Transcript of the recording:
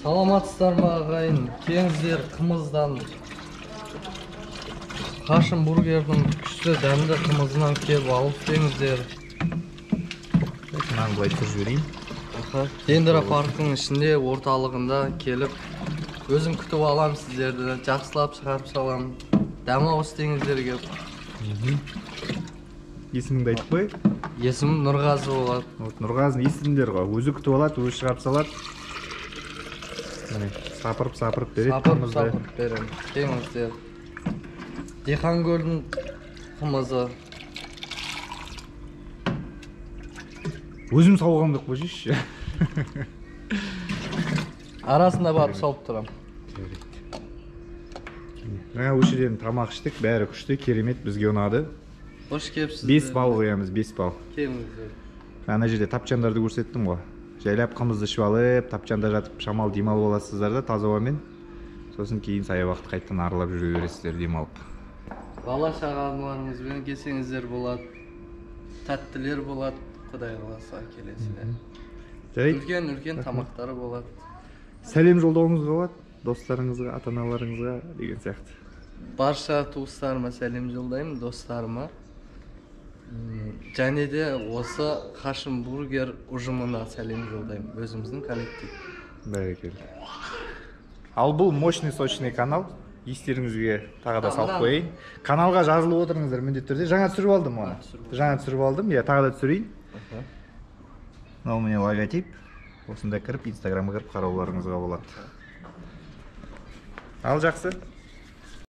Саламатсыздар ма, ағайын? Келіңіздер, қымыздан, Хашим бургердің күшті дәмді қымызынан келіп алып келіңіздер. Мынаны былай түсіріп жіберейін. Дендропарктың ішінде, орталығында келіп, өзім күтіп аламын сіздерді, жақсылап шығарып саламын. Демалыс істеңіздер келіп. Есіміңді айтып қой. Есімім Нұрғазы болады. Вот, Нұрғазыны естідіңдер ғой. Өзі күтіп алады, өзі шығарып салады. Міне, сапырып-сапырып береді Сапырып қымызды. сапырып беремін. Келіңіздер. Диқанкөлдің қымызы. Өзім сауғам деп қойсайшы. Арасында барып сауып тұрамын. Жаңа осы жерден тамақ іштік, бәрі күшті, керемет, бізге ұнады. Қош келіпсіздер. 5 балл қоямыз, 5 балл. Келіңіздер. Ана жерде тапчандарды көрсеттім ғой. Жайлап қымызды ішіп алып, тапчанда жатып шамал демалып аласыздар да таза ауамен. Сосын кейін саябақты қайтадан аралап жүре бересіздер демалып. Бала шағаларыңызбен келсеңіздер болады. Тәттілер болады, Құдай қаласа келесіздер. Жарайды. Үлкен-үлкен тамақтар болады. Сәлем жолдауыңызға болады, достарыңызға, ата-аналарыңызға деген сияқты. Барша туыстарыма сәлем жолдаймын, достарыма. Және де осы Хашим бургер ұжымына сәлем жолдаймын, өзіміздің коллектив. Бәрекелді. Ал бұл мощный сочный канал. Естеріңізге тағы да салып қояйын. Каналға жазылып отырыңыздар міндетті түрде. Жаңа түсіріп алдым оны. Жаңа түсіріп алдым. Иә, тағы да түсірейін. Мынау міне логотип. Осында кіріп, Инстаграмға кіріп қарауларыңызға болады. Ал жақсы.